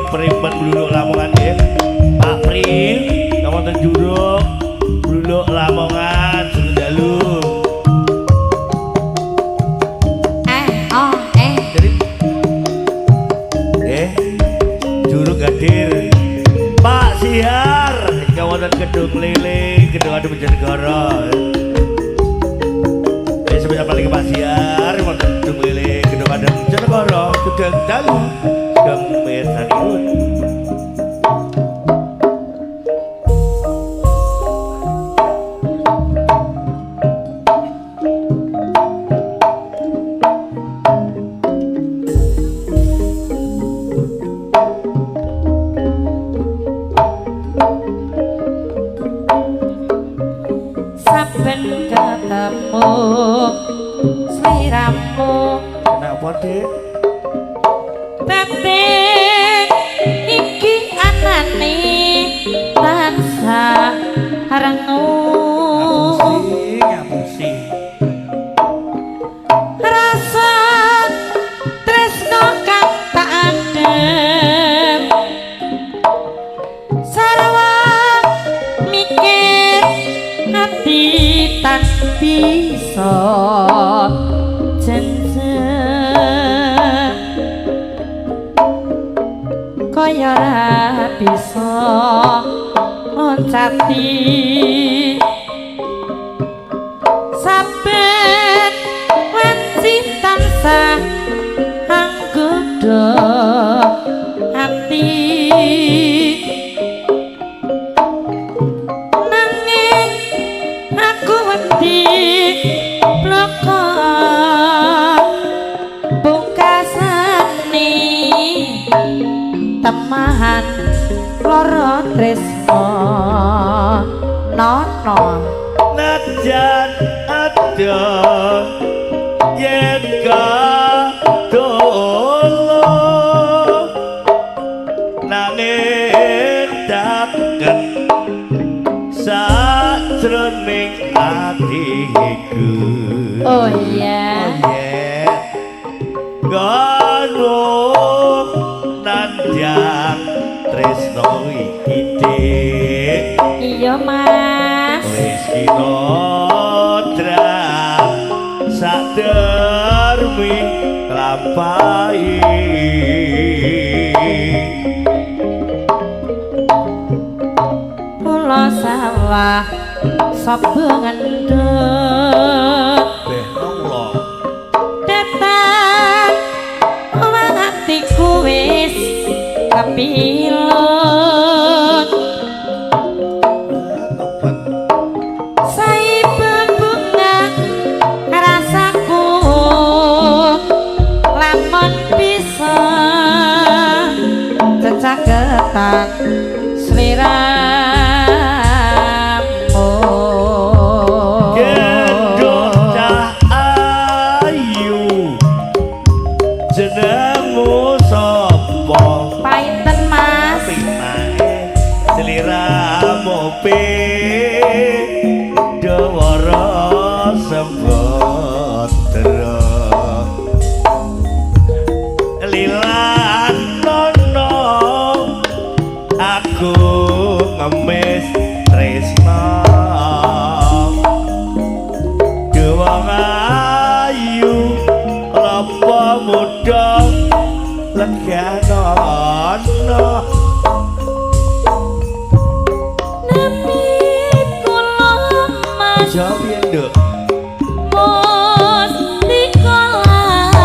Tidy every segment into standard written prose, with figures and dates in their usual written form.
Primpen Bluluk Lamongan nggih. Pak Pri, wonten Juruk Bluluk Lamongan sugeng dalu. Eh, oh, eh. Jadi Juruk hadir. Pak Sihar ingkang wonten Gedung Lele, Gedung Adu Bojonegoro. Spesial paling ke Pak Sihar wonten Gedung Lele, Gedung Adu Bojonegoro, sugeng dalu, sugeng mirsanipun. Saben ketemu sliramu Kenapa, Dik? Batin iki anane tansah renguh. Ngapusi, ngapusi. Rasa tresno kang tak adem sarwa mikir ati tan bisa jenjeng kaya ora bisa loncati saben wanci tansah anggodha ati nanging aku wedi bloko pungkasane temahan lara tresno nono. Najan ada yen kadolo nanging daket sajroning atiku. Oh iya. Oh yeah. Gono nandang tresno iki, Dik. Iya, Mas. Wis kinodra sadermi lampahi. Kula sawah sapa ngendut Beh nonglo. Datang atiku wis kepilut. Tobat. Sae bunga rasaku lamun bisa cecaketan sliramu. Genduk cah ayu jenengmu sapa? Painten, Mas. Pinake sliramu pindhawara sembadra lilan nono aku ngemis tresna wong ayu kelapa muda leganono. Nami kula Mas. Jawab ya, Nduk. Mustika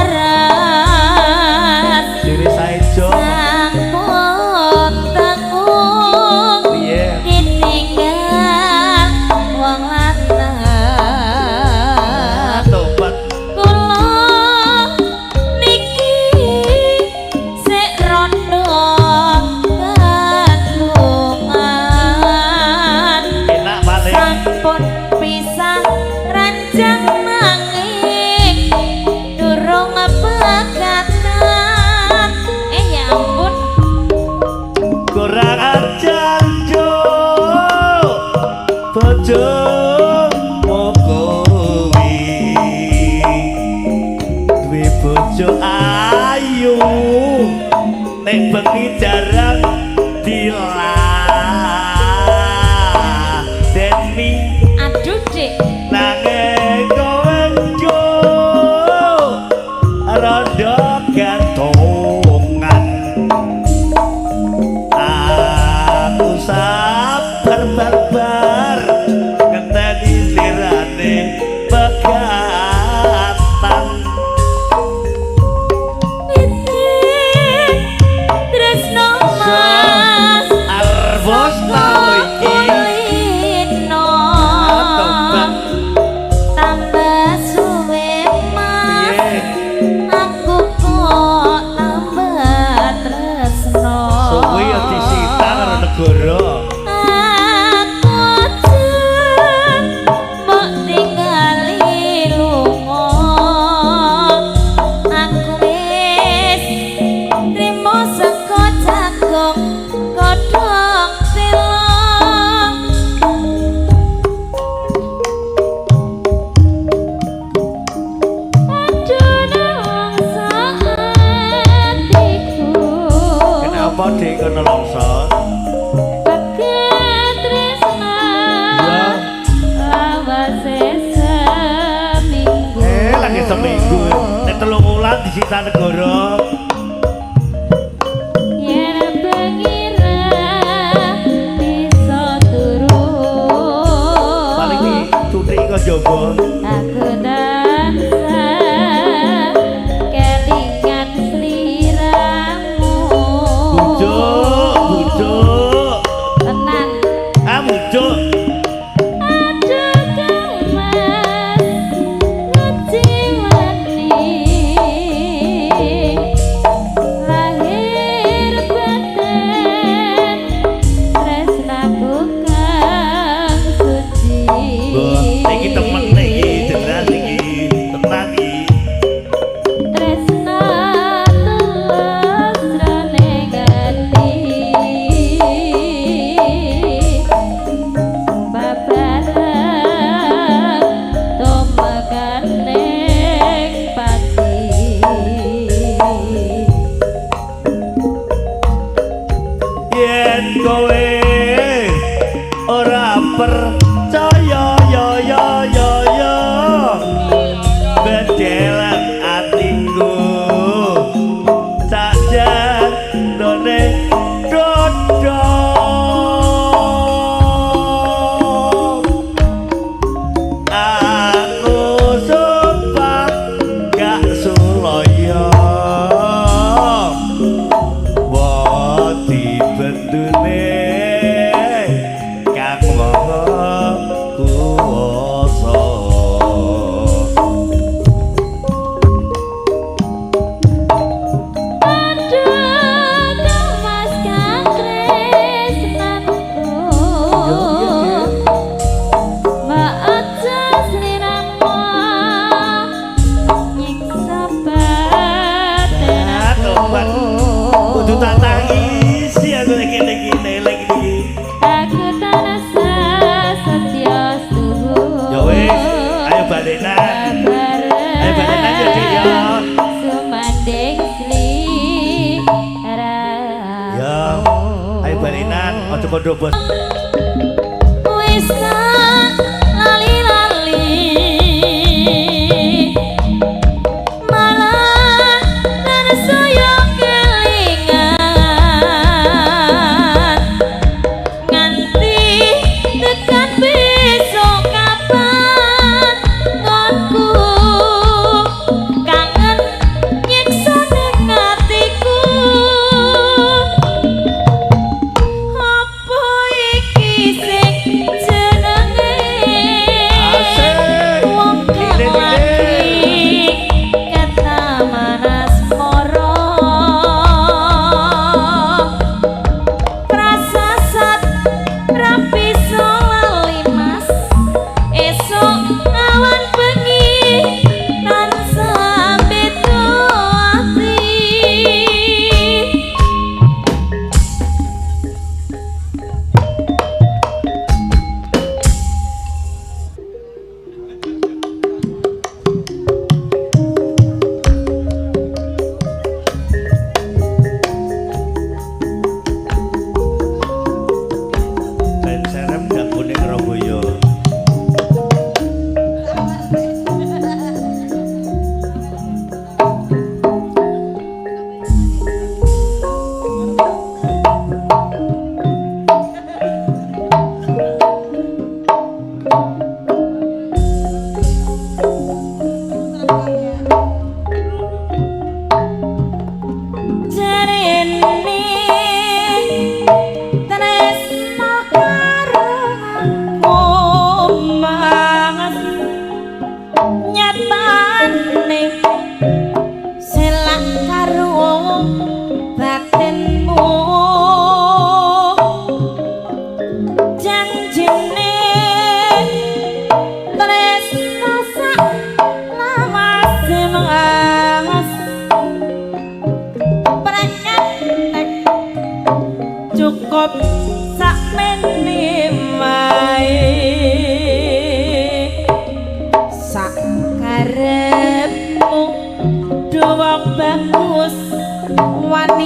Laras. Siri Saejo. Sampun tanggung Piye? Ditinggal wong lanang. Tobat. Kula niki sik rondo kandungan. Enak paling. Sampun pisah ranjang nanging durung pegatan. Eh, ya ampun. Kurang ajar, Nduk, bojomu kuwi duwe bojo ayu. Nek bengi jarang diladeni. Aduh, Dik. Nanging kowe yo rada gantungan. Aku sabar barbar ngenteni lirane pegatan. Witing tresno Mas Arbos tau iki. Kulino. Tobat. Tambah suwe Mas, Piye? aku kok tambah tresno. Suwe ya disita karo negara. Aku aja mbok tingali lunga. Aku wis trimo saka jagung godhong telo. Aduh nelongso atiku. Kenapa Dik kono longso? Bakat tresna Ya. lawase seminggu. Lagi seminggu. Nek 3 wulan disita negara. Yen bengi ra bisa turu. Paling dicuthiki kok jaba. Aku tansah kelingan sliramu. Bujuk, bujuk. Tenan. Ah, bujuk. Aduh Kang Mas ngeciwani. Lahir batin tresnaku kang suci. Wah, iki temen iki, jelas iki. Tenang iki. Tresna tulus jroning ati. Babareng tumekaning pati. Yen kowe ora percaya yo yo yo yo, bedelan atiku sak jandone dodo. Aku sumpah gak suloyo wadi bendune kang maha kuwasa. Aduh Kang Mas kang tresnanku. Mbak aja sliramu nyiksa batin Ah, aku. tobat. Kudu tak tangisi aku nek kene iki lek iki. Aku tansah setya suhu. Ya wis, ayo balenan. Ayo balenan ya, Dik, ya. Sumanding sliramu. Ya, ayo balenan, aja kondo bos. Wis tak lali-lali malah tansaya kelingan nganti tekan besok kapan ngonku kangen nyiksa ning atiku. Apa iki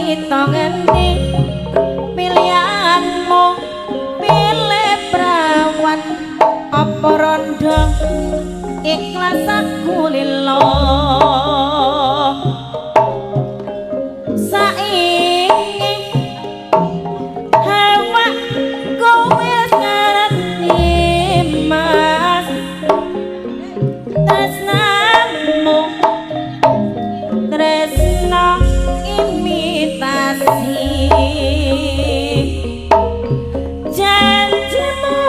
Crita ngendi pilihanmu, pilih prawan apa rondo? Ikhlas aku lilo saiki, awakku wis ngerti, Mas, tresnamu tresna imitasi. Janjimu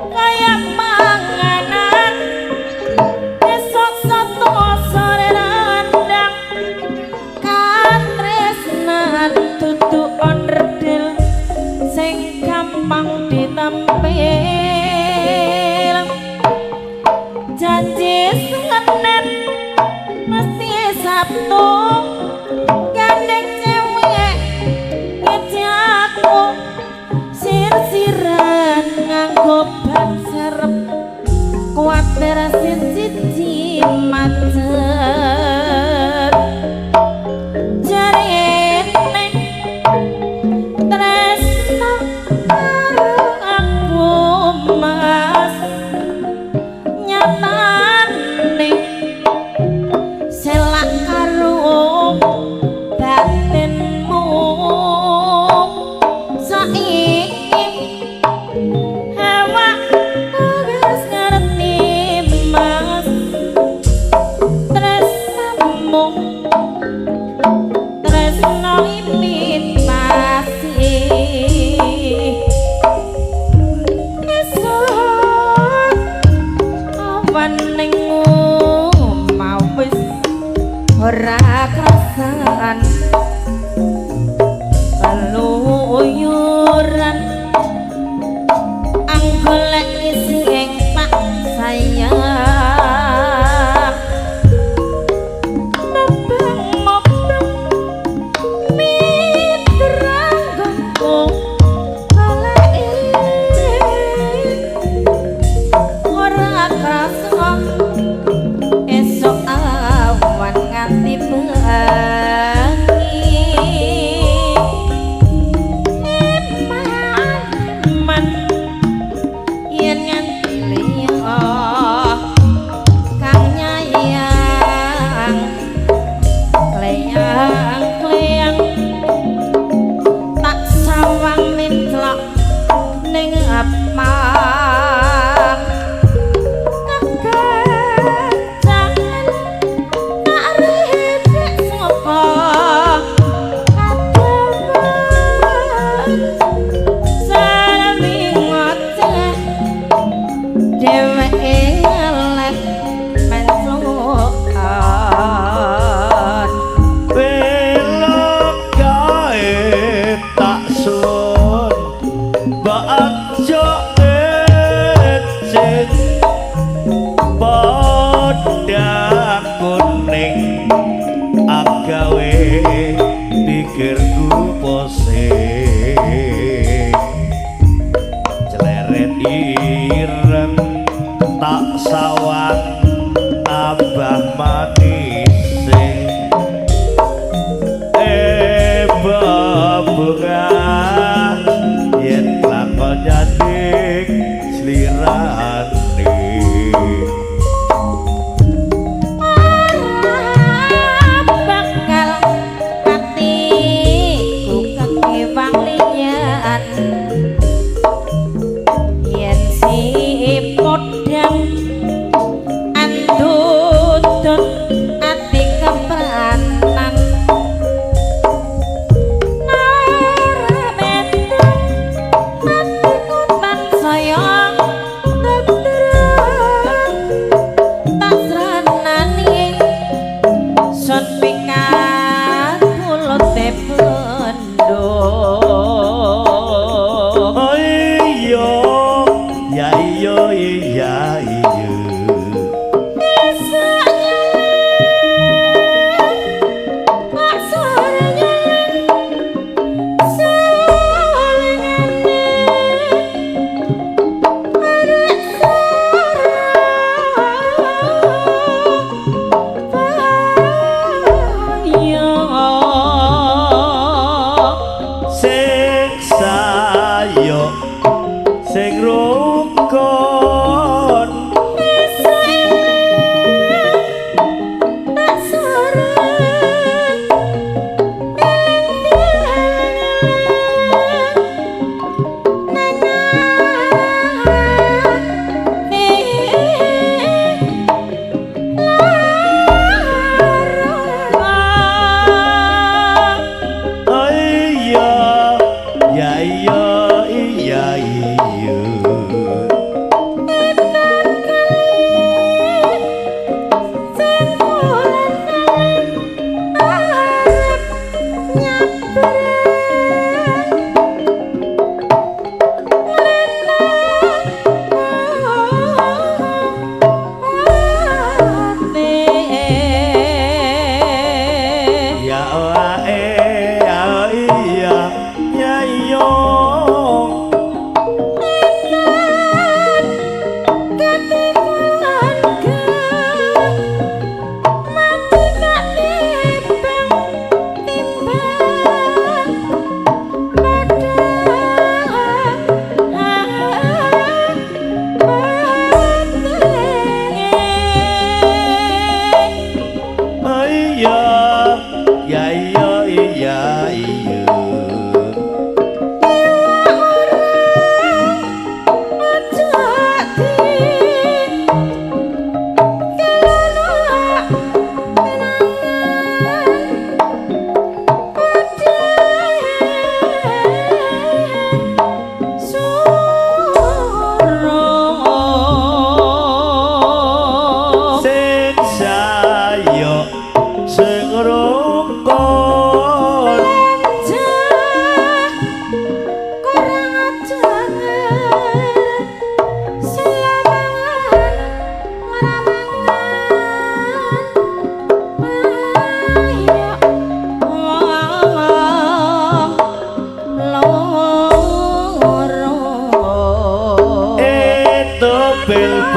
kaya panganan, besok satu.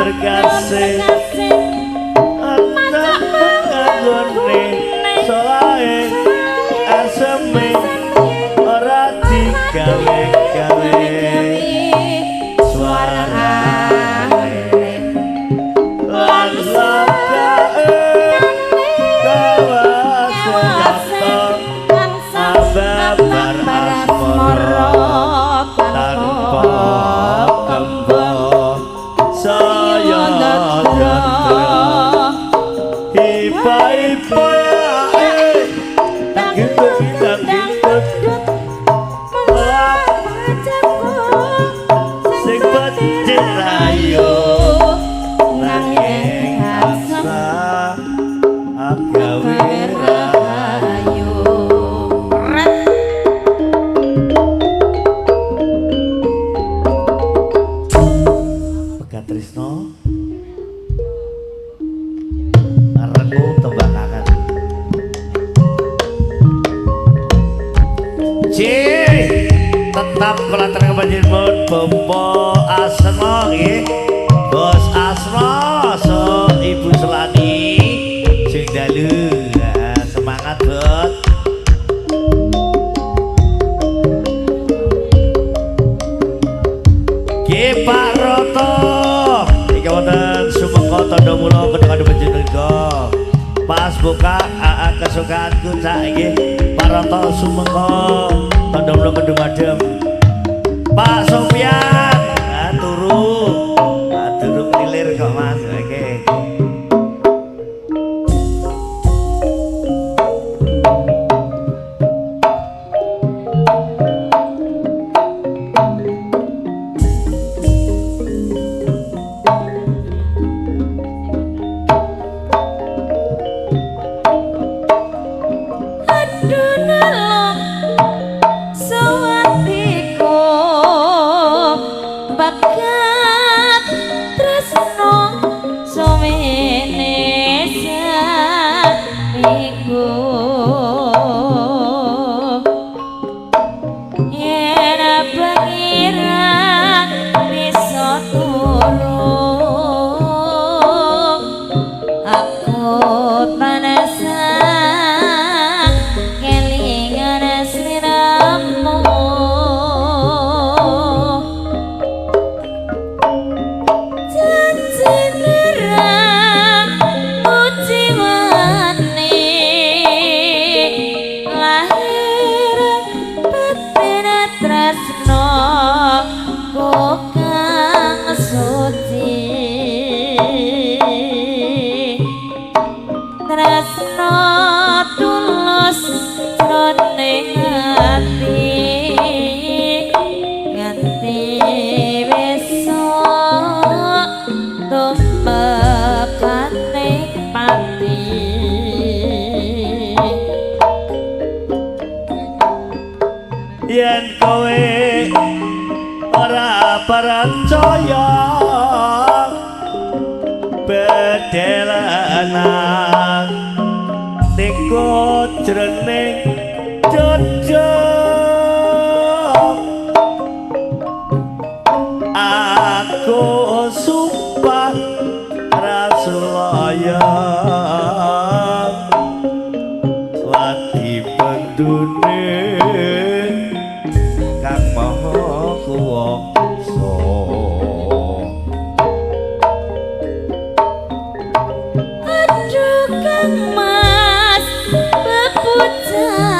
Berkase anggone solahe aseme ora digawe-gawe suarane lan lakake kawase ababar asmara tanpa kembo saya ipa-ipa sing becik rayo nanging asa agawe rahayu. Pegat Trisno rengu tembakakan. Tetap kula panjenengan Bapak Asma nggih. Bos Asma so Ibu Selani sing dalu. Semangat, Bos. Nggih Pak Roto. Iki wonten Sumengko Tandamula Kedung Panjenengan. Pas buka AA kesukaanku cak nggih. Pak Roto Sumengko Tandamula Kedung Adem. Pak Sofyan, nah, turu. Nah, turu kelilir kok Mas. Oke. Aduh nalung suwatiku bakat tresno suwene samiku yen pengiran bisa turu aku tansah kelingan sliramu. Janji nerang ujiwane lahir batin tresno kang suci tresno tulus jroning ati nganti besok tumekane pati. Yen kowe ora percaya bedelanan niku jroning jojok aku sumpah Rasulullah lati bendune kang maha kuwasa. Aduh Kang Mas bebujane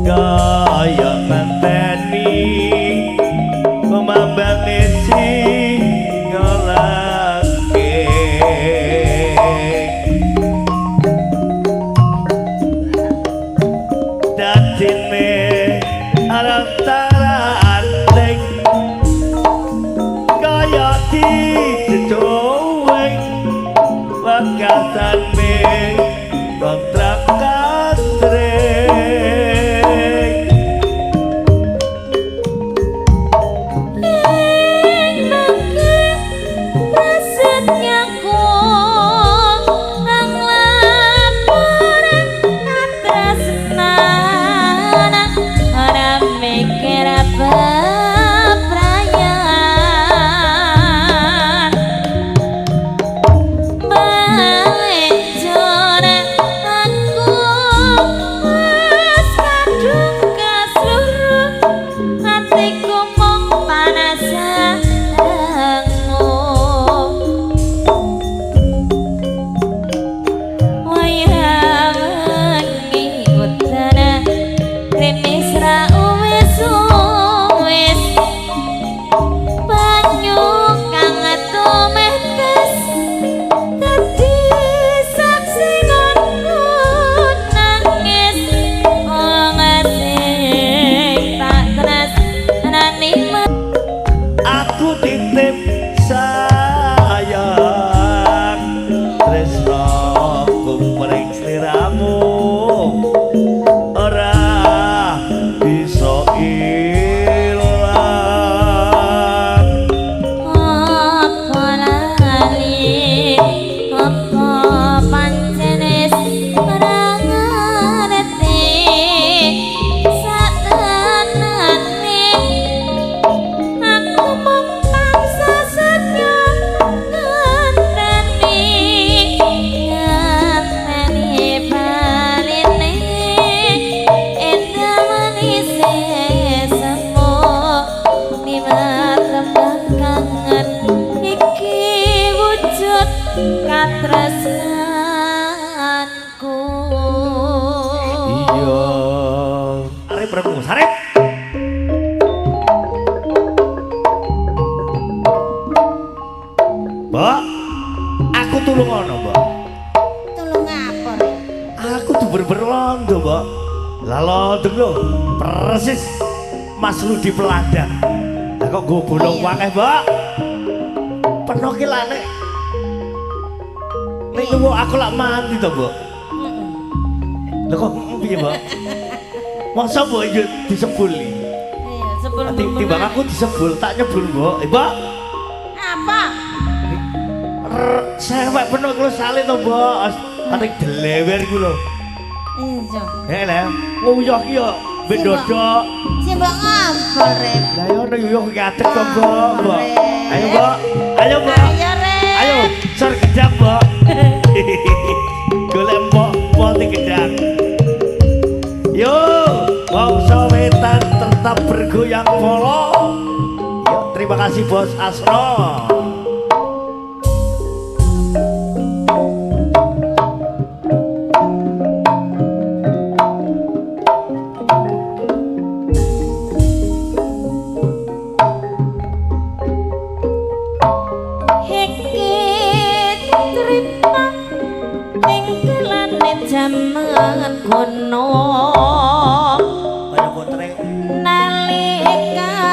Kaya ngenteni kumambane singa langit. Dadine arep-aranting kaya dijedoweng wekasane kontrak katring. Ing mangke prasetyaku kang laporan katresnan ora mikir bebrayan. Bae aku wis kadung kasluruh atiku mung panasaranmu. Wayah wengi udana grimis ra uwis-uwis banyu kang tumetes dadi saksi nggonku nangis wong sing tak tresnani. Aku titip sayang tresnoku mring sliramu ora bisa ilang. Apa lali apa pancen wis ora ngerti satenane aku mung tansah setya ngenteni ngenteni baline endah manise semu liwat tembang kangen iki wujud katresnanku. Iya. Arep remu, sarep. Mbok, aku tulung ono, Mbok. Tulung apa, Rek? Aku tuh londo, Mbok. Lah londo lho, persis Mas Rudi Peladang. Lah kok nggo bolong Iya. wakeh, Mbok. Penuh ki lane. Nek nuwuk aku lak mandi to, Mbok. Lah kok piye, Mbok? Masa mbok yo disebuli? Iya, sebelum Timbang aku disebul, tak nyebul, Mbok. Eh, Mbok. Apa? Sewek penuh kulo salin to, Mbok. Pating delewer ku lho. Iya. Heh lah, nguyuh ki yo ben Si, Mbok. dodok. Si mbok ngompol, Rek. Lah yo ono nguyuh ki adeg to, Mbok, Mbok. Ayo, Mbok. Ayo, Mbok. Ayo, Rek. Ayo, sor gedang, Mbok. Golek mbok, mbok di gedang. Yo, bangsa wetan tetap bergoyang polo. Yo, terima kasih Bos Asro. Iki crita ning kelane jaman kono Kaya kotreng. Nalikane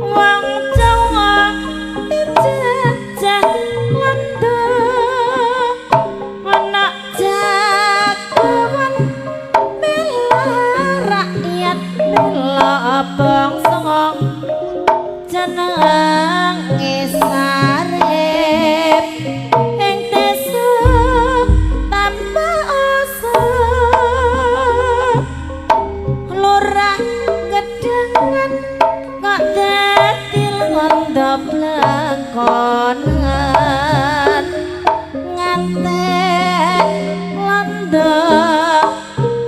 wong Jawa dijajah Londo ana jagoan bela rakyat bela bangsa jenenge Sarip ing desa tambah asa lurah gedangan kok dadi londo blangkonan ngantek londo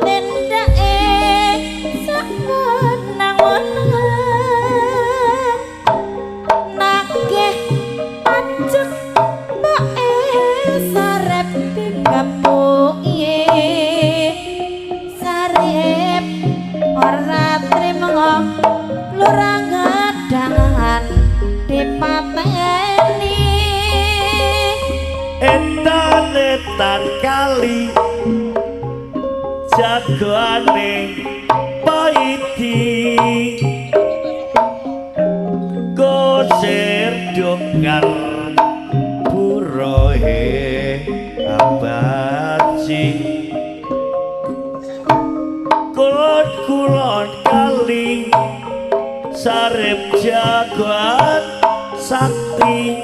tindake sawenang-wenang nagih pajak mboke Sarep dikapuki Sarip. Ora trimo Lurah Gedangan dipateni. Etan etan kali jagoane paiti kosir dokar purohe abaji kulon kulon kali sarip jagoan sakti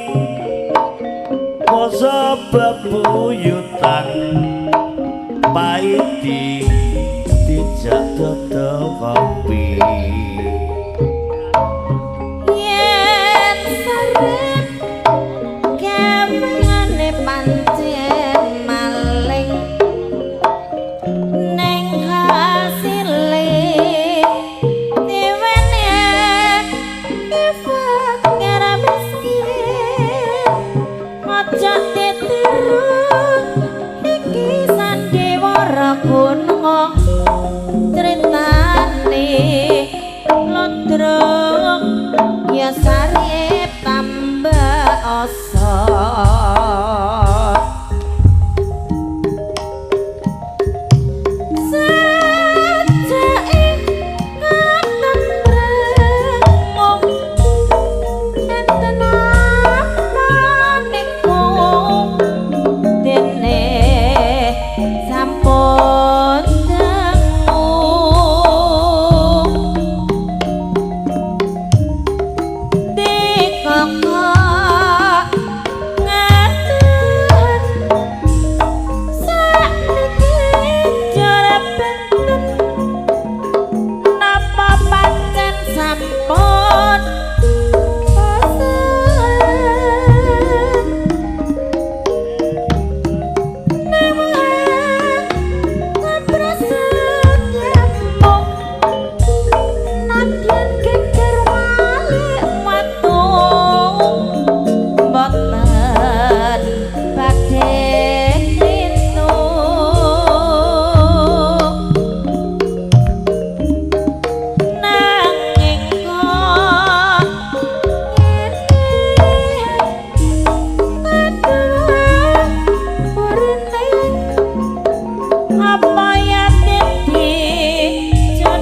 masa bebuyutan paiti dijak dodol kopi. Yen sarip kemengane pancen maling neng hasile diwene fakir miskin aja ditiru iki sandiwara kuno critane lodrok ya sarip tambah osot. Sajake katentremung enten apa niku dene sampun dangu dikokok ngaten sakniki jare benten napa pancen sampun bosen newang kepreset nyambung nadyan geger walik watu mboten badhe klintu nanging kok ngene kaduh burine apa yatim dijodoni.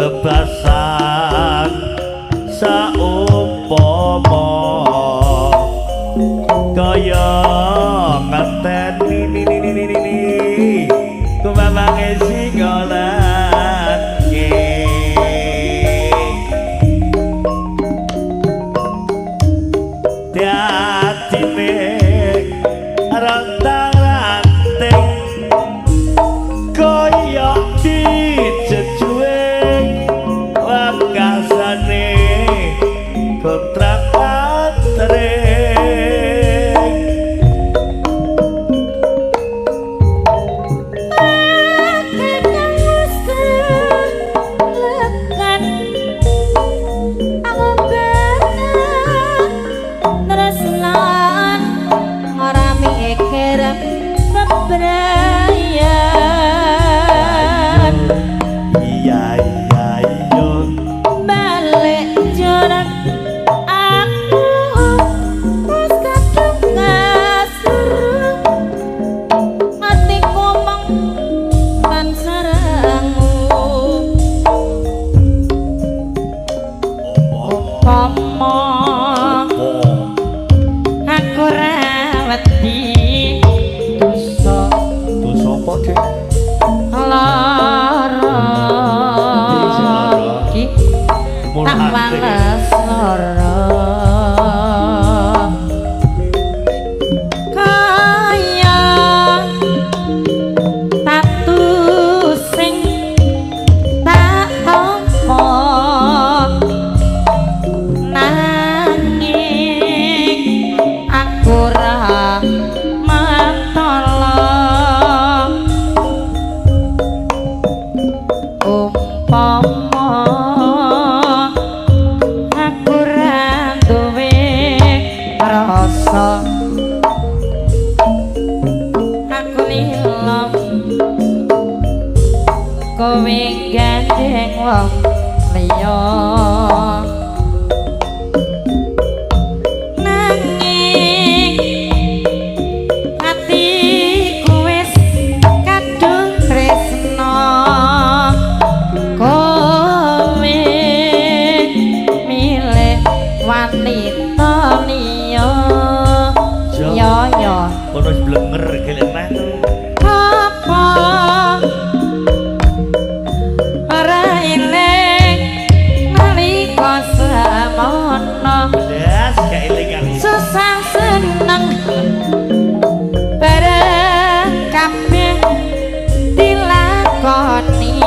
Bebasan saumpama kaya ngenteni ni ni ni ni ni ni kumamange singa lan dadine rantang ranting kaya dijejuing wekasane kontrak antring. Iya iya iya Balik jarak aku wis kadung kasur atiku mung tansah rangu umpama aku ra wedi dosa Dosa apa, Dik? Lara iki tak wales lara kaya tatu sing tak tampa nanging aku Kowe gandeng wong liya nanging atiku wis kadung tresno kowe milih wanita liya yo yo Kono wis blenger gelek neh. Apa ora eling nalika semono Blas gak eling aku. Susah seneng bareng kabeh dilakoni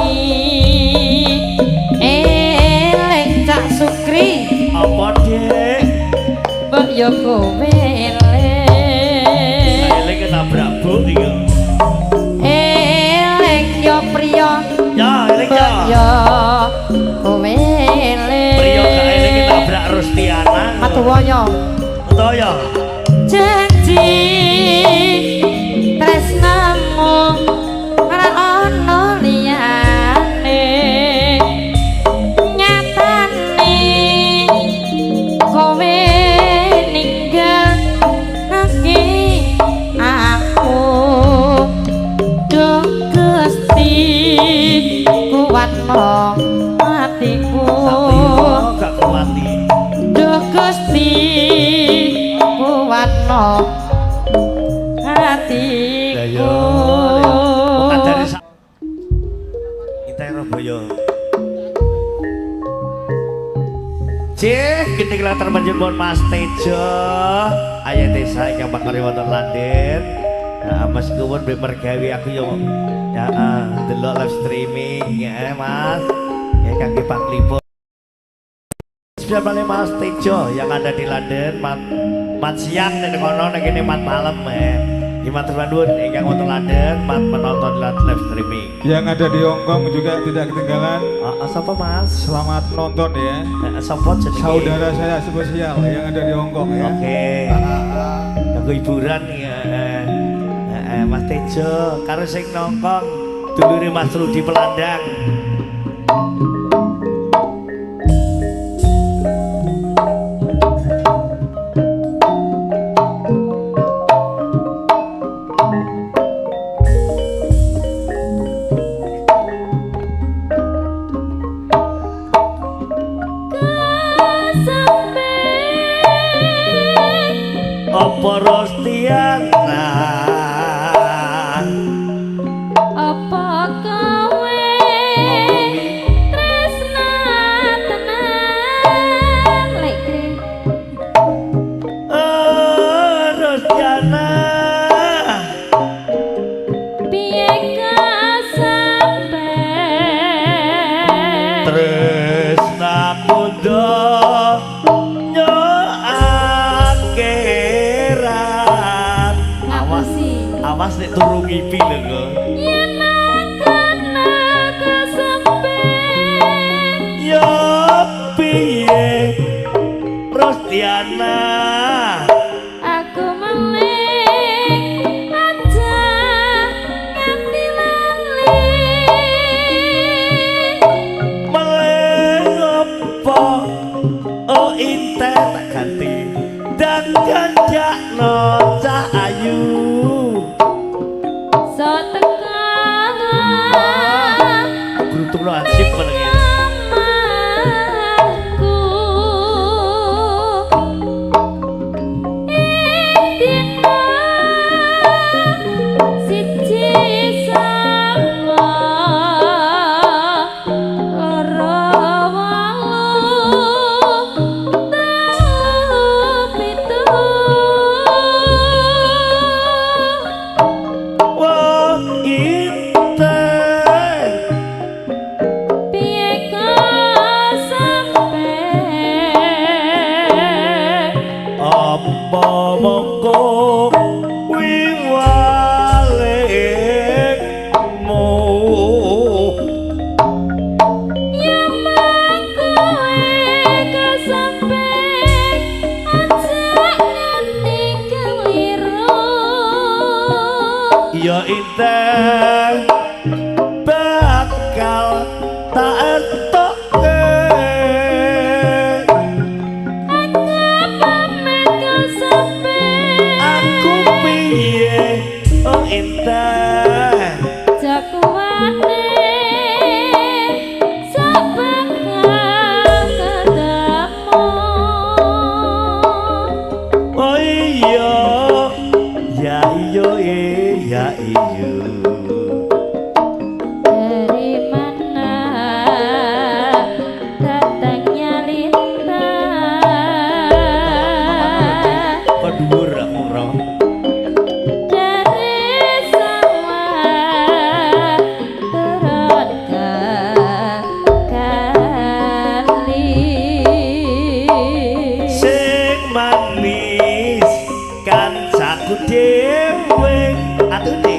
eling Cak Sukri. Apa, Dik? Mbok yo kowe eling. Eling ketabrak buk iku. Eling yo priya. Ya, eling ya. Mbok yo kowe eling. Priya gak eling ketabrak Rustiana. Matuwa yo. Betul ya. Janji tresnamu ora ana liyane nyatane kowe ninggal nake aku. Duh Gusti kuwatno atiku. Satrio gak kuwati. Duh Gusti kuwatno Lah atiku. yo. Kadare sak Inten Roboyo. Cih, gede latar panjenengan Mas Tejo. Ayah desa ingkang bakari wonten Landen. Nah, Mas Kuwun mbek mergawe aku yo ya delok live streaming ya Mas. Ya kangge panglipur. Spesial paling Mas Tejo yang ada di London, mat, mat siang nek kono nek kene mat malam ya. Matur nuwun ingkang wonten London, mat menonton live streaming. Yang ada di Hong Kong juga tidak ketinggalan. Sapa Mas? Selamat nonton ya. Sapa jenenge? Saudara saya spesial yang ada di Hong Kong ya. Oke. Kanggo hiburan ya. Mas Tejo karo sing nongkong dulure Mas Rudi Pelandang. Apa Rostiana? Apa kowe tresna tenan lek kri? Rostiana. Piye kasampe Tresnaku donya akhirat. Awas, ngapusi awas nek turu ngipi lho kok. Yen makana kasampe Ya piye Rostiana? Aku meling aja nganti lali. Meleng apa? Oh inten tak ganti dan ganjakno cah ayu. So teka Beruntung lo ansip menengin. Kamarku ing dina siji sanga loro wolu telu pitu. Wah inten Piye kasampe apa mongko wiwalekmu? Yaman kowe kasampe aja nganti keliru. Ya inten bakal Dhewe atune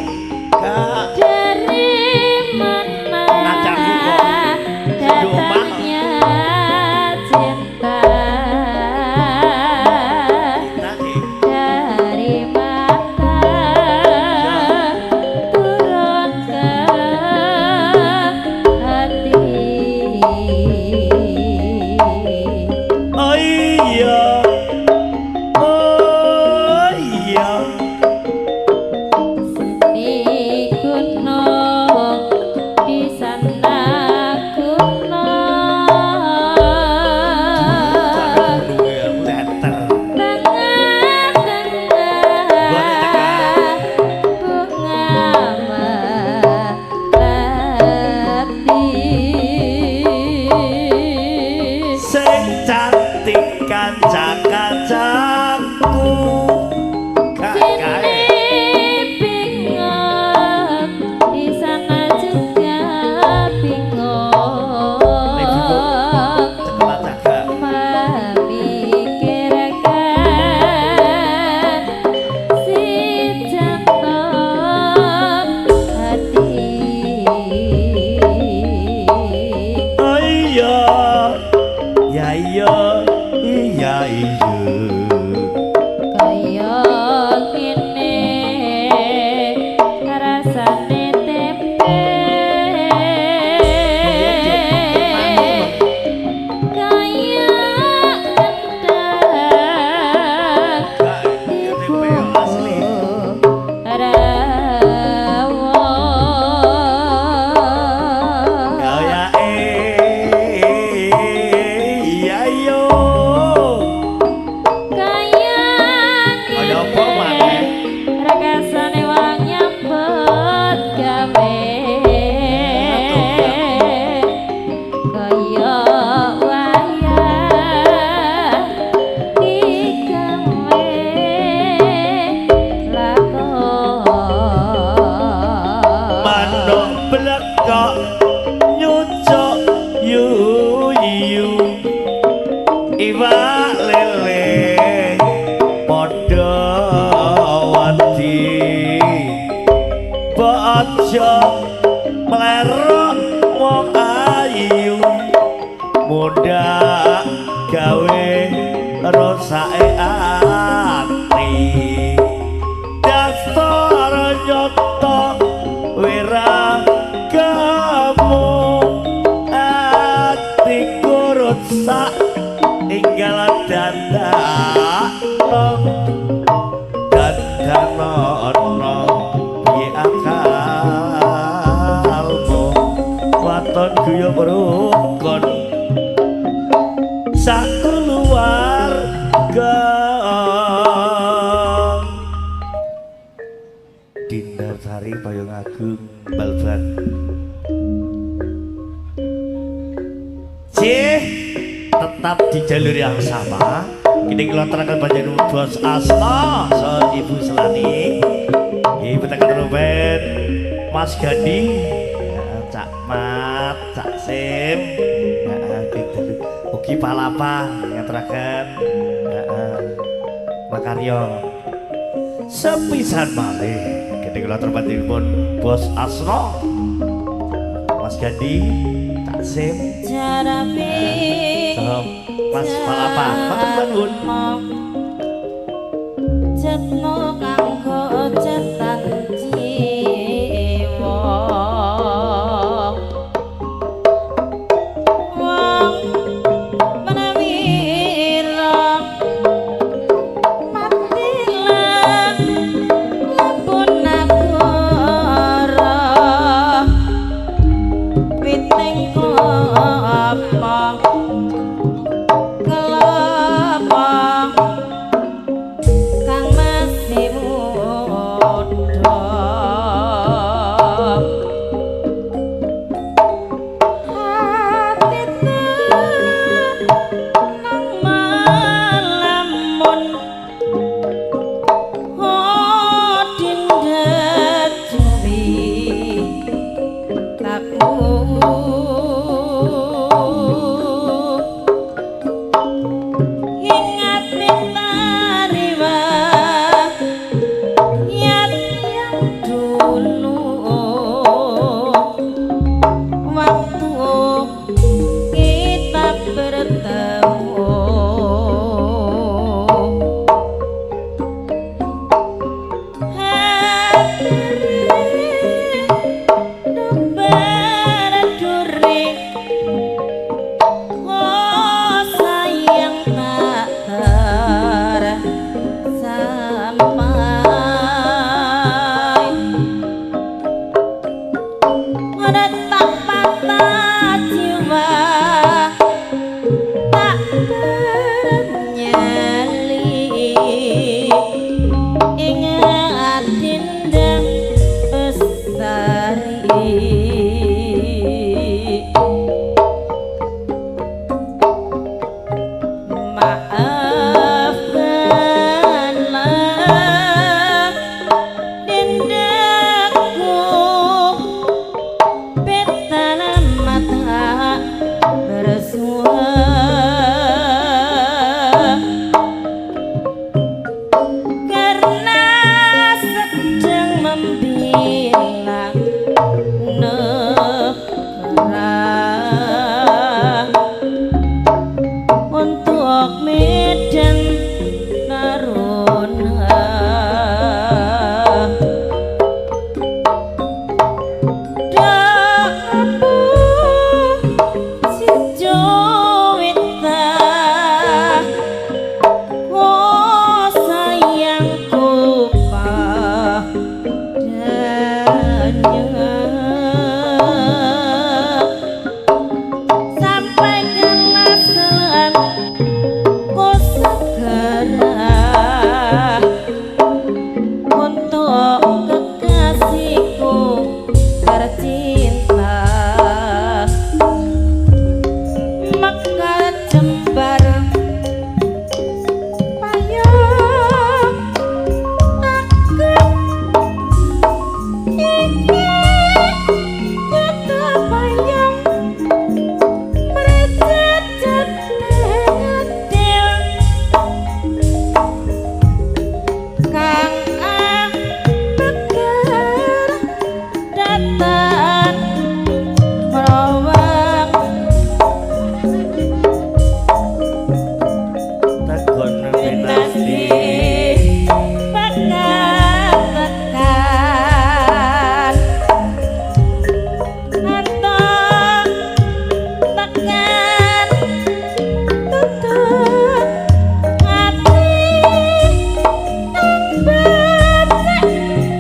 gak Dari mana Kancaku kok datangnya cinta? Tadi Dari mata turun ke hati. Oh iya, oh iya. Sini gunung, di sana gunung. Teter. Tengah-tengah bunga melati. Sing cantik kanca-kancaku gak Sini kae. Bingung, di sana juga bingung. Cekelan jaga. Memikirkan si jantung hati. Oh iya, ya iya, iya iya. Kaya ngene rasane tempe, kaya endang Gak tempe asli. Rawon. Ya ya iya yo. Kaya Kaya apa maneh? Rekasane wong nyambut gawe. Kaya wayah digawe lakon. Manuk blekok nyucuk yuyu. Iwak lele padha wedi. Aja mlerok wong ayu. Mundhak gawe rusake ati. Dasar nyata wiragamu atiku rusak tinggal dandakno dandanono piye akalmu waton guyub rukun sakeluarga. Dinda Sari Payung Agung Balban. Cih, tetap di jalur yang sama. Kini kelontarkan panjenengan Bos Asno so Ibu Selani. Ibu tekan Ruben, Mas Gandhi, ya, Cak Mat, Cak Sim, ya, gitu. Ugi Palapa ngaturaken, ya, Makaryo. Sepisan malih kini kelontar panjenengan Bos Asno, Mas Gandhi, Cak Sim, Jarapi so, Mas Palapa. Matur nuwun. Cetno kanggo cetan jiwa. Wong menawi patilan lampun nagara witing apa kelapa kang masih Kekasihku tercinta mekar jembar payung aku iki nyata payung mrecet adil kang ategar datan merawang Tegon dinasti bakal tekan antuk tekan tutut ati becik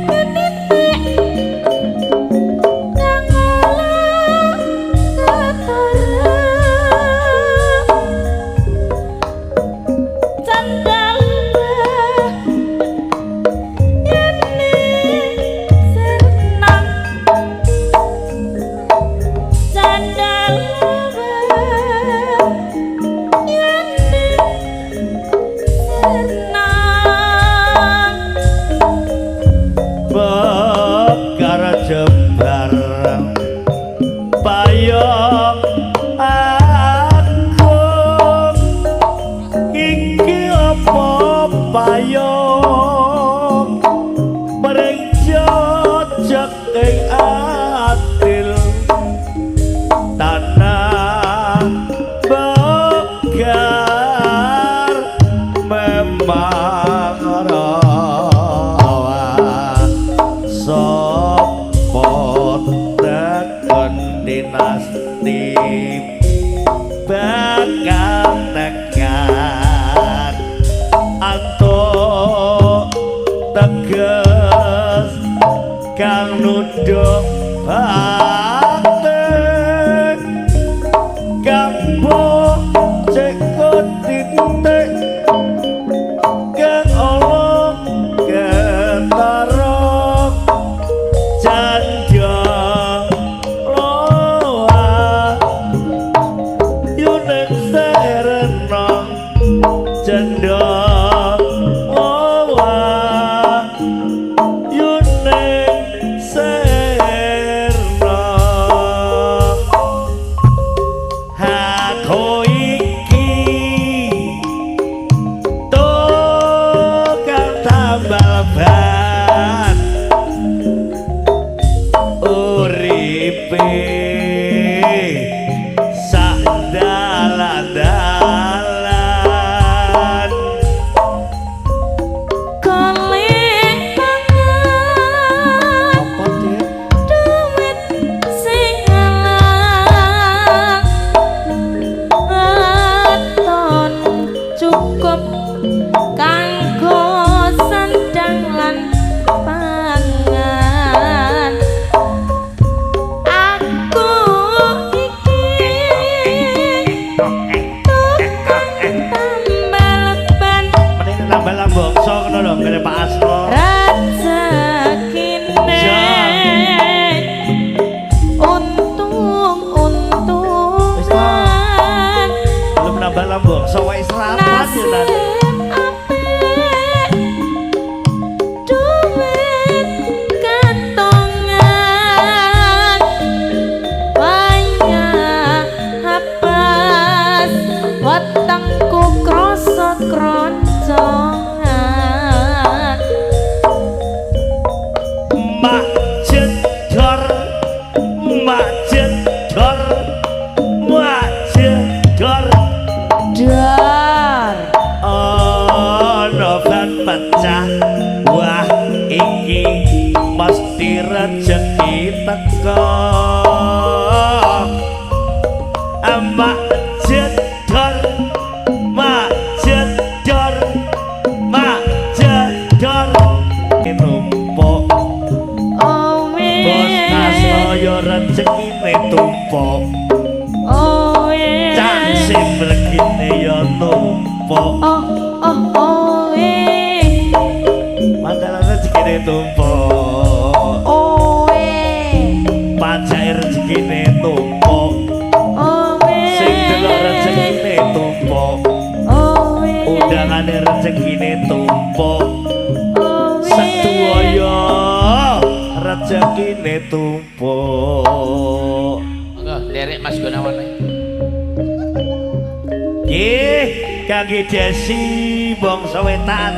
ketitik kang ala ketara candal yene senang candal yene senang Bekar jembar payung aku iki apa payung mring jejeg ing adil tanah begar memang rawa sapa tekon dinasti bakal tekan antuk teges kang nunduk batin kang bocek titik kang Allah ketara candya loa yuning serena candya loa yuning serena aku iki tukang tambal ban uripe sak dalan-dalan Golek pangan apa Dik? duit sing alang aton cukup kanggo sandang lan pangan aku iki tukang tambal ban Mending tambal bangsa ngono lho ngene Pak Asro. Rezekine untung-untungan Belum nambah bangsa wae serapan ya Tan. nasib apik duit kantongan banyak habas wetengku krasa kroncongan Mak jedor mak jedor mak jedor dar ana ban pecah wah iki mesti rejeki teko mak jedor mak jedor mak jedor numpuk oh bos Kasmoyo rezekine tumpuk oh cak sing regine ya tumpuk oh oh oh Mandala rezekine tumpuk. Owe. Pajake rezekine tumpuk. Owe. Sing delok rezekine tumpuk. Owe. Undangane rezekine tumpuk. Owe. Seduwaya rezekine tumpuk. Monggo derek Mas Gunawan. Nggih, kangge Desi bangsa wetan.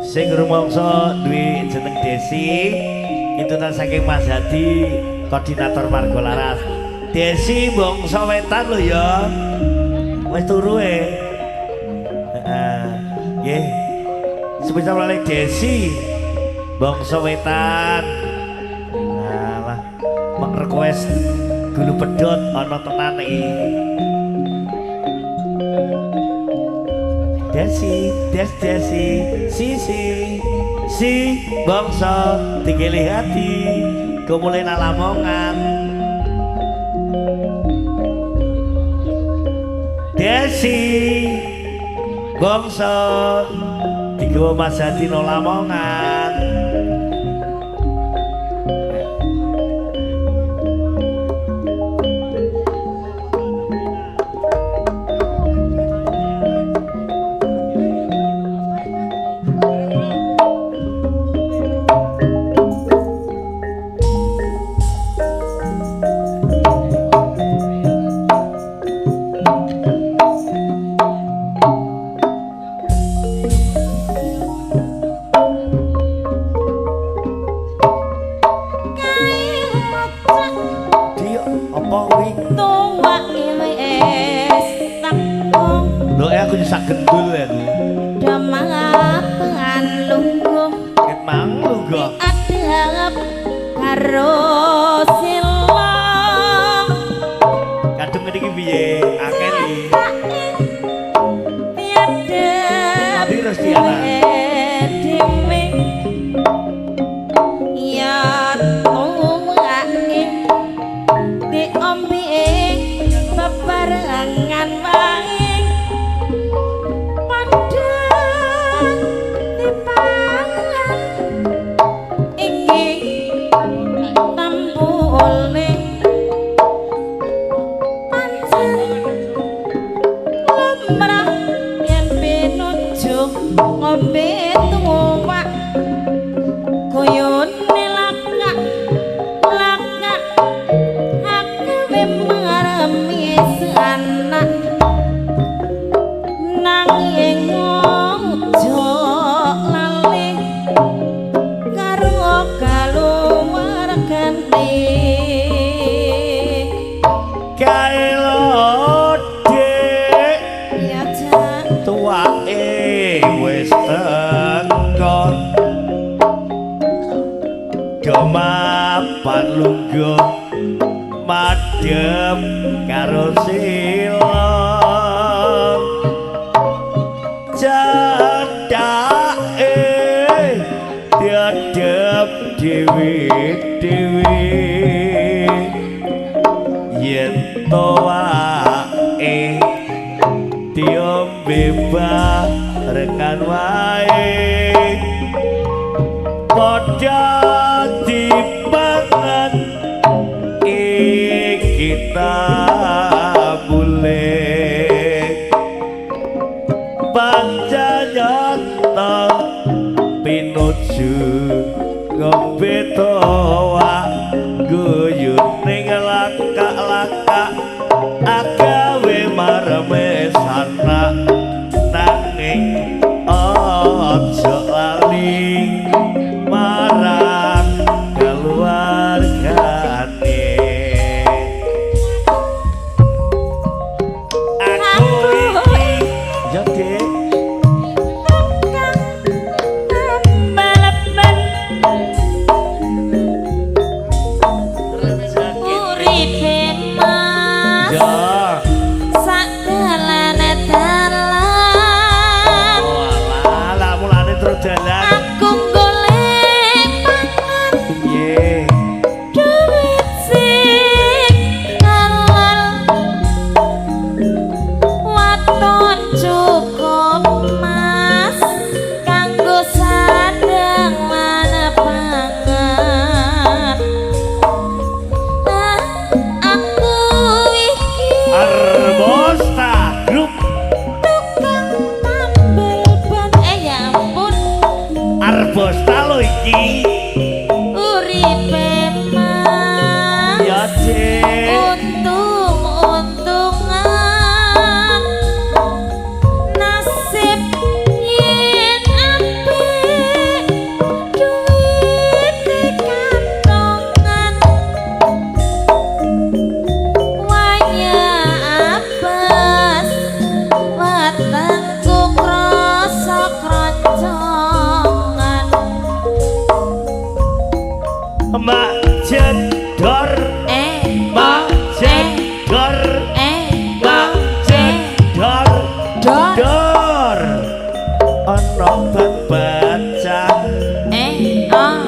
Sing rumangsa duwe jeneng Desi, itu saking Mas Hadi, koordinator Margo Laras. Desi bangsa wetan lho ya. Wis turu e. Heeh. Nggih. Sebesar oleh Desi bangsa wetan. Alah, mek request gulu pedhot ana tenan iki. Desi, Des Desi, si si si bangsa digelih hati, kumule nang Lamongan. Desi bangsa digawa Mas Hadi nang Lamongan. Di apa kuwi? Tuwa wis teko. Lho aku sak gendul ya. Damapan lungguh. Ket mang lungguh. Adhep karo silong. Kadung ngene iki piye? Angel iki. Tiadep Mati Rostiana. dhewe. Ya tuwake diombe bebarengan wae. Padha dipangan iki tambule pancen lumrah yen pinuju ngombe tuwak guyone lakak lakak akawe maremi anak nanging ojo lali karo kaluwargane. Kae lho Dik, Ya Cak, tuwake wis teko. Do mapan lungguh madhep karo silong. Cethake diadep dhewe-dhewe. Yen tuwake diombe barengan wae. Padha dipangan iki tambule. Pancanyata pinuju ngombe towa guyur ning lakak-lakak agawe mareme sanak nanging aja lali marang keluargane. Aku iki ya Dik, tukang balapan Arbosta lho iki. Uripe mas Ya Cik. Untung-untungan nasib yen apik duwite kantongan waya apes wetengku krasa kroncongan. Mak jedor, mak jedor, mak jedor, Dor. Dor. Ana ban pecah.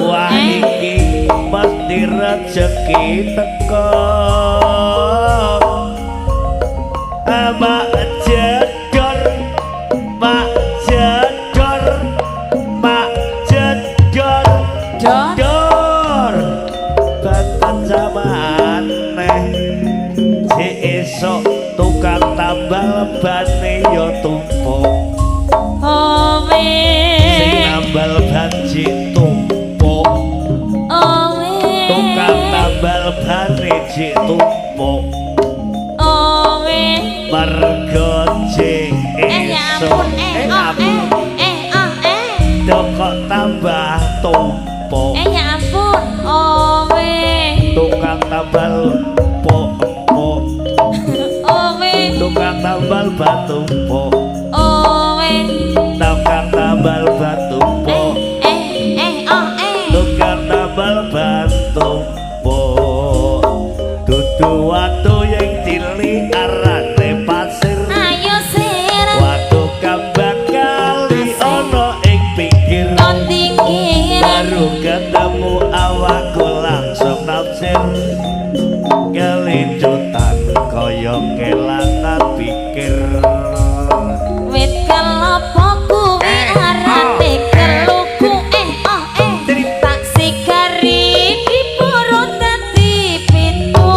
Wah iki mesti rezeki teko. Mak jedor, mak jedor, mak jedor, Dor. Dor. Ban pecah maneh. Si esok tukang tambal bane ya tumpuk. Owe. Sing nambal banji tumpuk. Owe. Tukang tambal bane jik tumpuk. Owe. Mergo jik Ya esuk ampun, oh, oh, Doko tambah tumpuk. Ya ampun, owe. Tukang tambal empuk empuk. Owe. Tukang tambal batu empuk. Owe. Tukang tambal batu empuk. Oh, Tukang tambal batu empuk. Dudu watu yang cilik arane pasir. Ayo sir. Watu kambang kali ana ing pinggir. Kon dikir. Baru ketemu awakku langsung nafsir. Kelincutan kaya kelangan pikir. Wit kelapa kuwi arane keluku oh tak sigari diporo dadi pitu.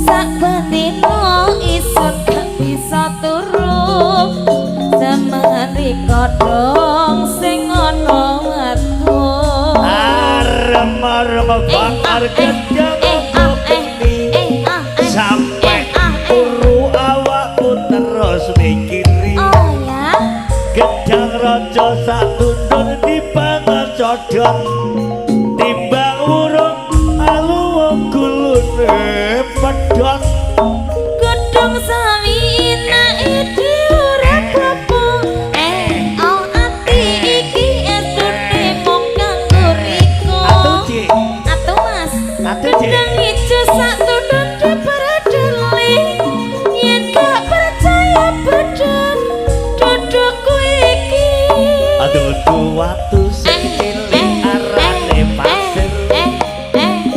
Sak bendina isun gak bisa turu. Semeri kodhong sing ana watu. Arem-arem bakar gedang sampai turu awakku terus mikiri. Oh ya. Gedang raja satundun dipangan codot. Timbang wurung aluwung gulune pedhot. Godhong sawi enake ora apa. Oh ati iki estune mung kanggo riko. Atuh Cik. Atuh Mas. Atuh Cik. Gedang ijo sak tundun dipredeli. Yen gak percaya badan dadaku iki. Aduh watu sing cilik arane pasir.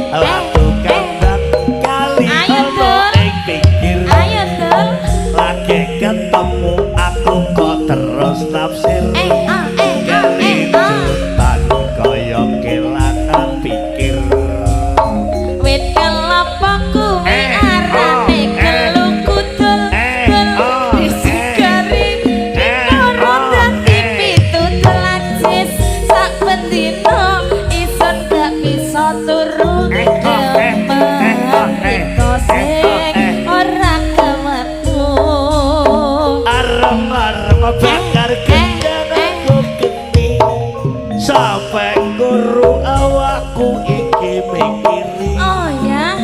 Watu kambang kali Ayo, ana Dul. ing pinggir. Ayo Dul. Lagi ketemu aku kok terus nafsir. Kelincutan kaya kelangan pikir. Wit kelapa kuwi arane keluku dul dul disigari diporo dadi pitu telacis. Sak bendina isun gak bisa turu. Demen riko sing ora kemetu. Arem-arem bakar gedang aku geni. Sampai guru awakku iki mikiri. Oh ya.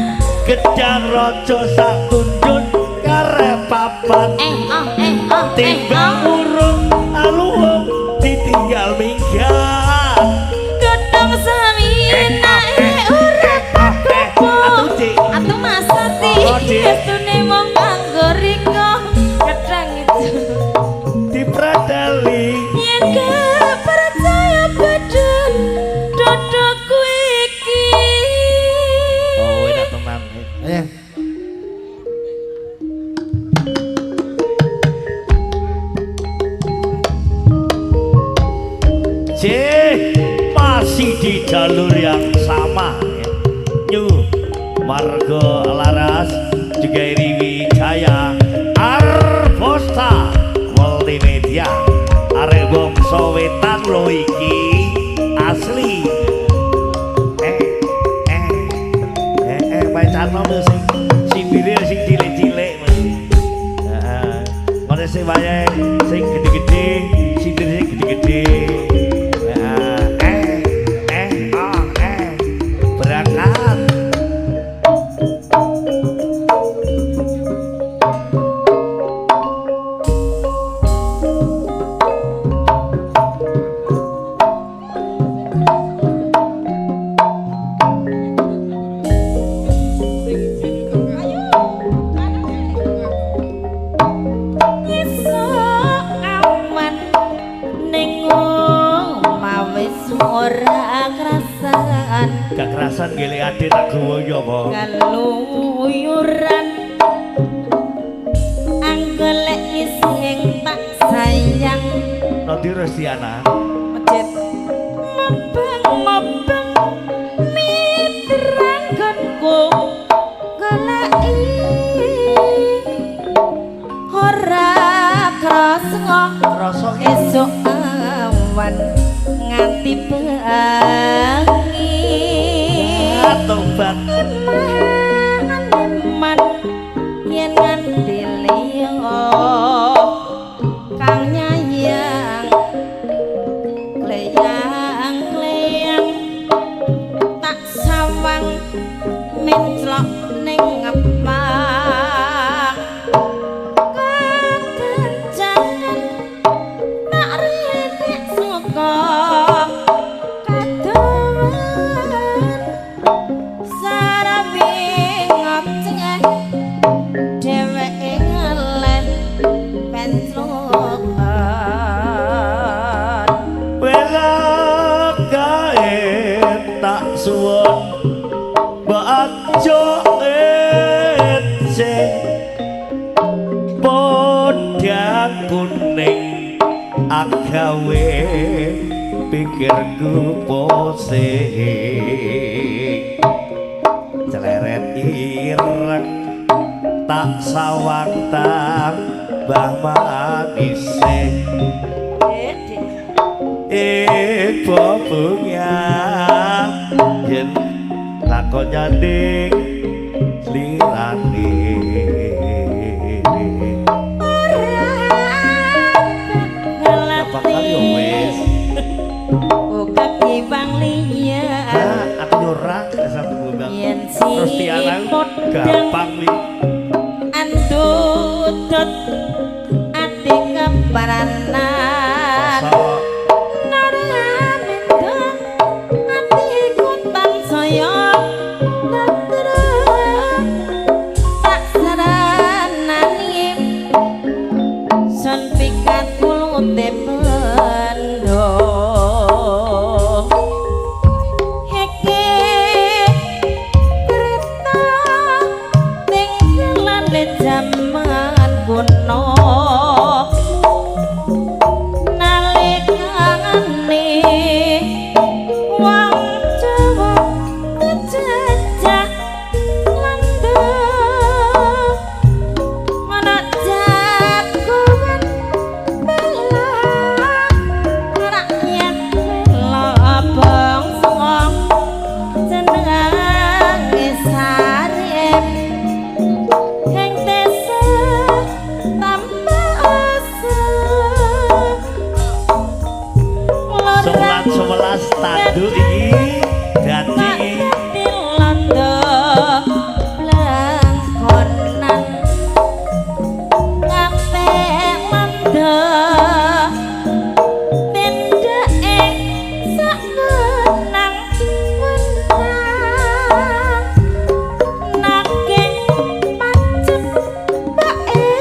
Gedang raja sak tundun karep papat. Oh oh Timbang oh. urung aluwung ditinggal minggat. Godhong sawi enake ora apa. Atuh Cik. Atuh Mas ati Oh, Dik. estune mung kanggo riko gedang ijo. Dipredeli. Yen gak percaya badan dadaku iki. Oh enak tenan. Ayo. Cik, masih di jalur yang sama ya. New Margo Laras juga Iri Wijaya Arbosta Multimedia. Arek bangsa wetan lho iki. ora krasan. Gak krasan nggih ade tak gowo iki apa? Kaluyuran anggolek sing tak sayang. Nanti Rostiana masjid mubeng-mubeng mitranggonku goleki ora krasa krasa esuk awan nganti bengi. Tobat eman yen nganti liya kang nyayang kleyang-kleyang tak sawang menclok ning ngepak kekencangan tak renek saka kadoan sarabe ngoceh dheweke ngeleh penclokan. Welak kae tak suwun bajo ece podang kuning agawe pikirku posing celeret ireng tak sawang tambah manise ibu punya yen lakon nyanding lirane ora bakal yo wis uga kiwang liya aku yo ora kesam bang yen Rostiana gampang li andutut ati keparanan jaman kuno nalikane wong Jawa kejajah Landa ana jagoan bela rakyat bela bangsa jenenge Sarip ing desa tambah asa sewelas tanduk iki dadi londo blangkonan kabeh londo tindake sak wenang wenang nanging pacet bae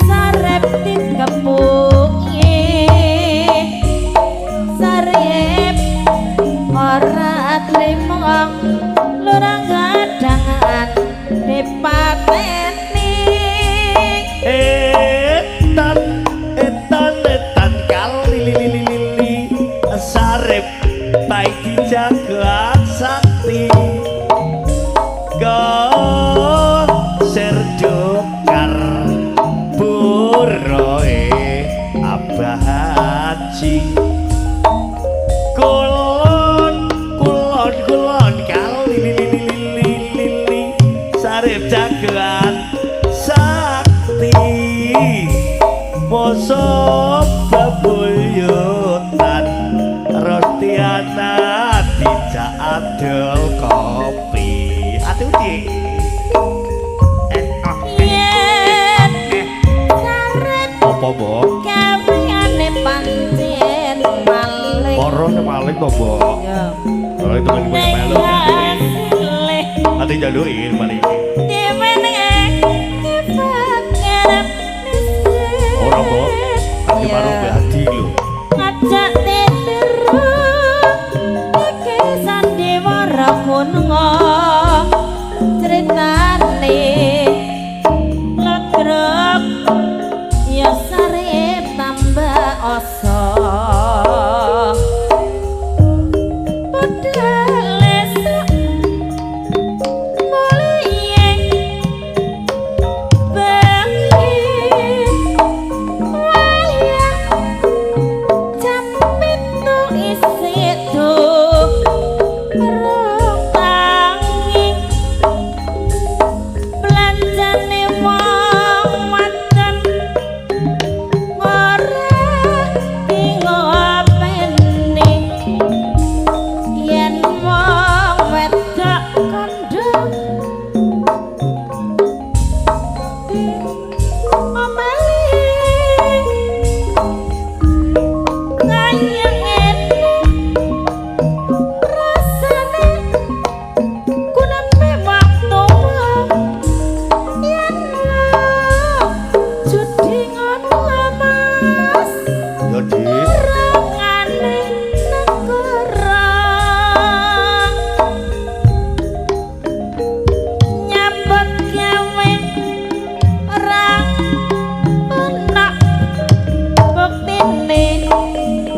sarep dikepuki sarep ora trimo lurang gadangan dipateni etan etan etan kali li li li li sarep baik dijaga sakti go serdokar buroe Abah Haji kulon kulon kulon kali li li li li li li sarip jagoan sakti moso bebuyutan Rostiana dijak adol kopi atuh di yen sarep apa mbok gaweane pancen maling Ora maling to mbok ya ora itu maling melu ati jalukin maling ora mbok ati baru badi lho ngajak tiru ngono critane legrek ya sare tambah oso padha lesuk muliye bengi wayah jam 7 isih durung tangi belanjane wong wadon ora dingopeni yen wong wedok kandha omeli kaya ngene rasane kunane wong tuwa yen wong judi ngono Mas Yo Dik. orangane negara nyambut gawe ora ana buktine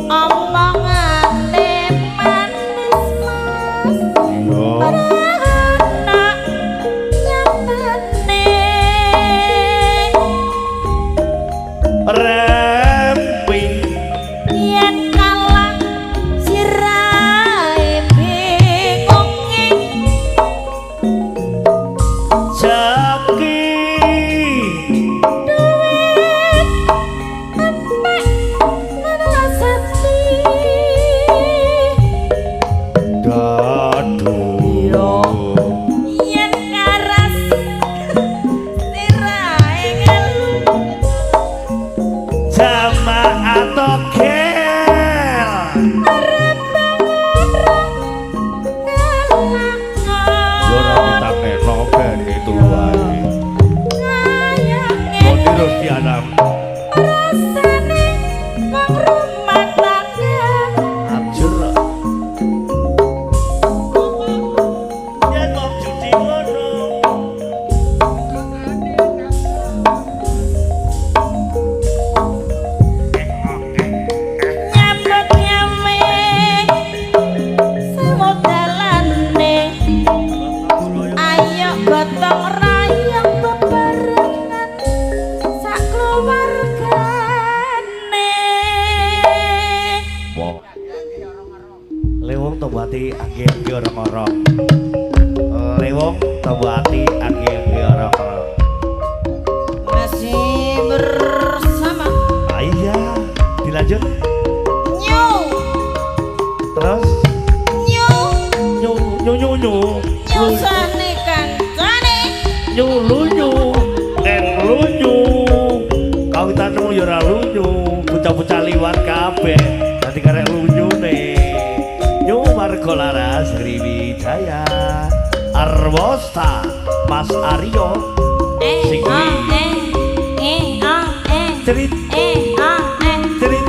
omongane manis Mas Iya. ora ana nyatane. Rempi Yen kalah sirahe bingunge jaki duit entek ngrasati dadu. Yen karas sirahe ngelu Jamaah togel. Arep bangun ra Yo ora kelakon ditakekno ben itu wae. kaya Kok ngene terus dianam. rasane wong rumah tangga. Abjur kok. Yen wong judi ngono. Nyambut gawe sewodalane ayo gotong royong bebarengan sak keluargane. Lewong tombo ati angge-angge orang-orang. Lewong tombo ati angge-angge orang-orang. Masih bersama Ah, iya, dilanjut New terus New nyu nyu nyu nyu nyusane kancane nyu lunyu nen lunyu kawitanmu ya ora lunyu bocah-bocah liwat kabeh dadi karek lunyune nyu warga laras Sriwijaya Arwosta Mas Aryo eh Sing a kuwi. eh eh a eh cerit eh a eh cerit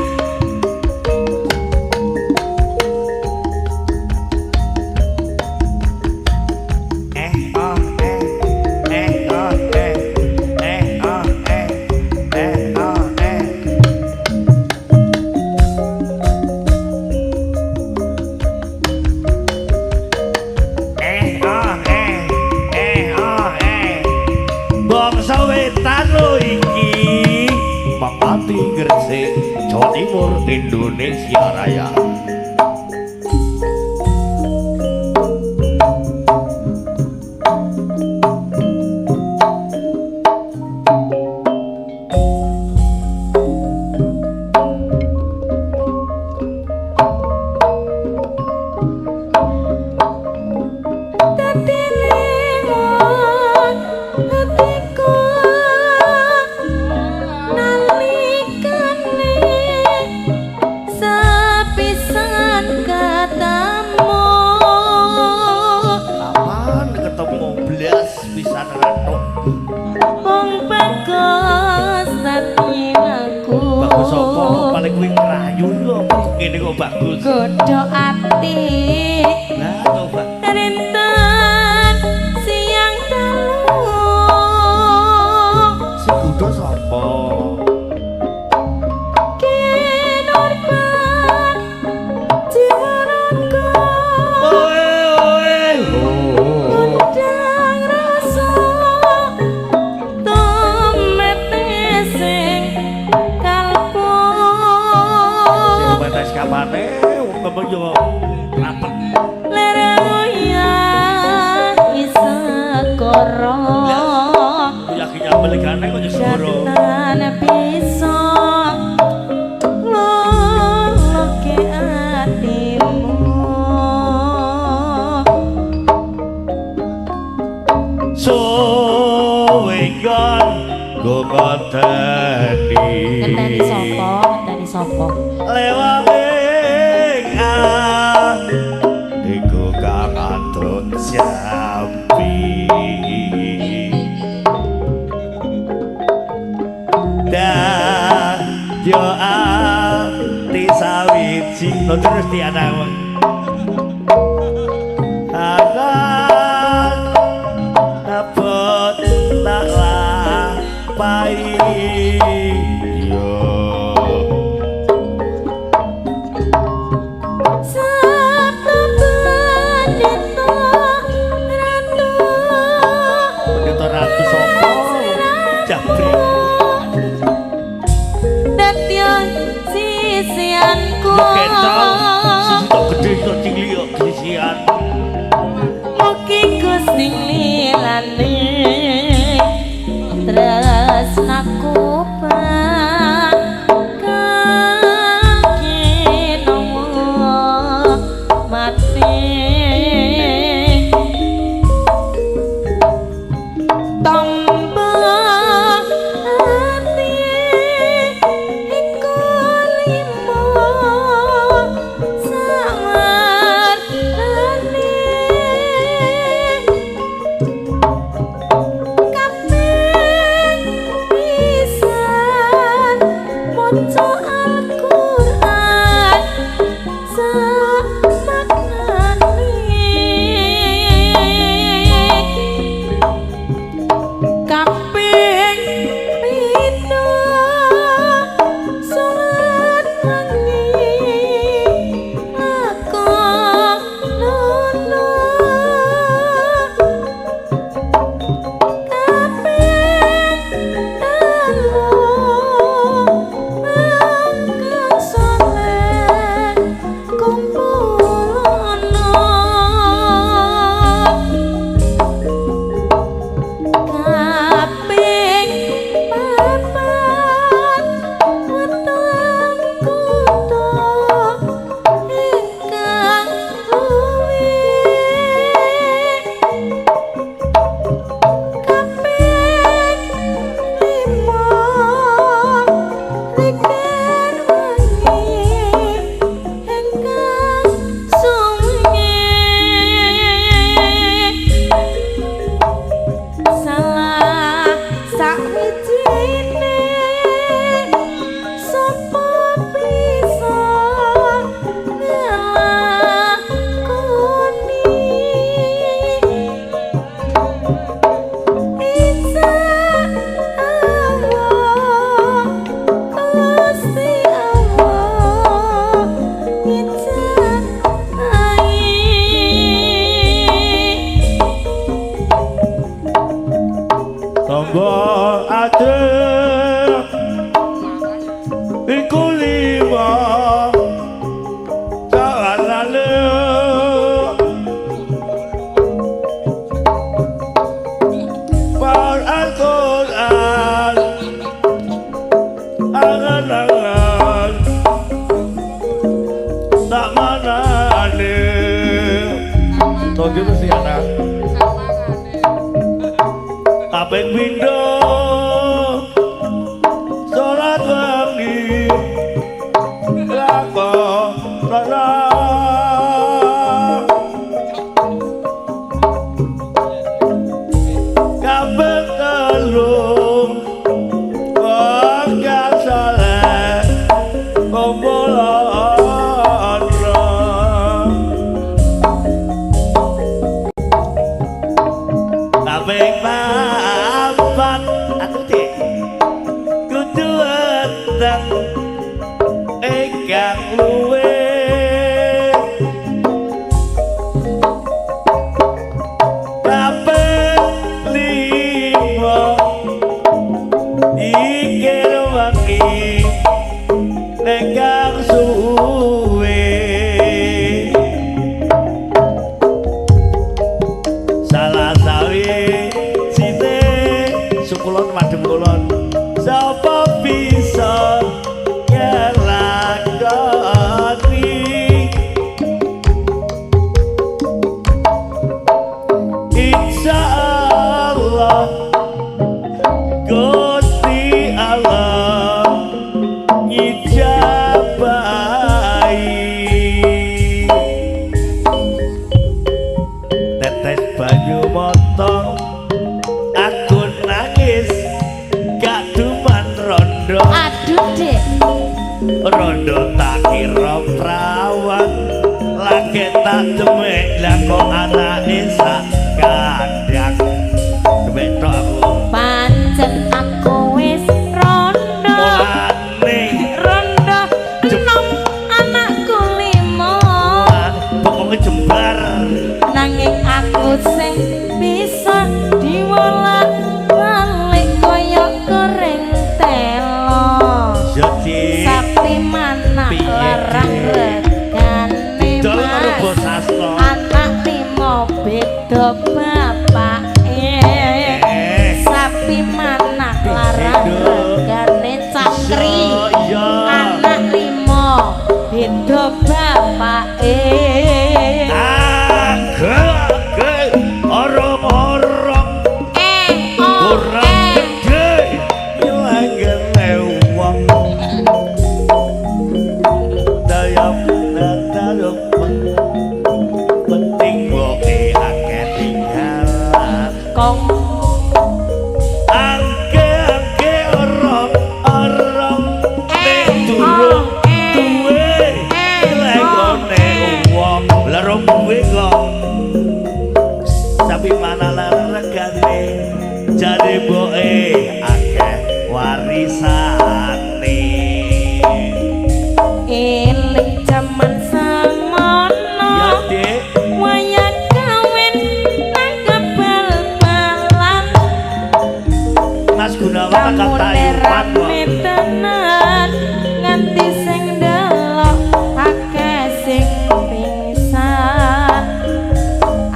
eh oh eh eh oh eh eh oh eh eh oh eh eh oh eh eh oh eh bangsa wetan lho iki Makati Gresik Jawa Timur Indonesia Raya. Dadine wong atiku nalikane sepisan ketemu. Kapan ketemu blas pisan ratok. Wong bagus dadi aku. Bagus apa paling kuwi ngrayu lho apa ngene kok bagus. Godho ati Lah coba. rinten Rapet. Leraya isegara. Yakin nyambel gane kok segoro. Jatan bisa loloke atimu. Suwe kon go ngenteni. Ngenteni sapa? Ngenteni sapa? Lewat iku kang antrut jambi. Yo ati sawiji lo terus di anak wong. Anak abot tak lapai. Yo Sabtu pendeta ratu. Pendeta ratu sapa? Jabri. Sisianku. Ya kecal, sisi tok gedhe tok cilik kok sisian. Mugi Gusti nglilani tresnaku kinowo mati. Tombo ati iku limo sawarnane kaping pisan maca Al-Qur'an samaknane kaping pindho salat wengi lakonono kaping telu mangkang saleh kumpulono kaping papat weteng kutha ingkang luwih kaping lima riken wengi ingkang suwengi salah sawijine sapa bisa nglakoni Insya Allah Gusti Allah ngijabahi. Tombo ate iku lima sawarnane Par Al-Qur'an angan-angan tak manane. Togi mesti anak kaping pindho salat wengi lakonono kaping telu wong kang saleh kumpulono kaping papat Lagi tak demek lah kok anake sak kandang. Demek tok aku. Pancen aku wis rondo. Mulane rondo enom anakku limo. Pokoke jembar. Nanging aku sing bisa diwolak-walik kaya goreng telo. Jadi sapi mana larang regane mas. Anak limo beda bapake. Sapi mana larang regane cakri. Anak limo beda bapake. Orong-orong kurang gede langgene wong daya daya penting woke akeh tinggalan kong angke-angke orong-orong nek durung duwe lenggone wong lha duwe kok sapi mana regane jare mboke akeh warisane. Eling jaman samono ya Dik wayah kawin nang kebal-balan. Mas Gunawan kata rame tenan nganti sing ndelok akeh sing pingsan.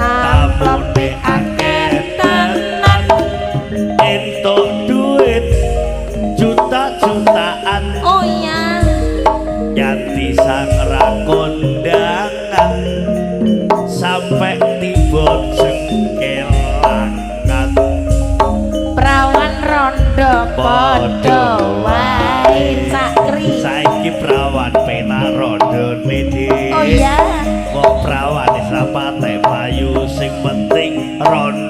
Tamune akeh tenan entuk duit juta-jutaan. Oh iya ganti sang rakondangan sampai tiba jengkelangan. Prawan rondo padha wae cakri. Saiki prawan penak rondone Dik. Oh iya kok prawan wis rapate payu sing penting rondo.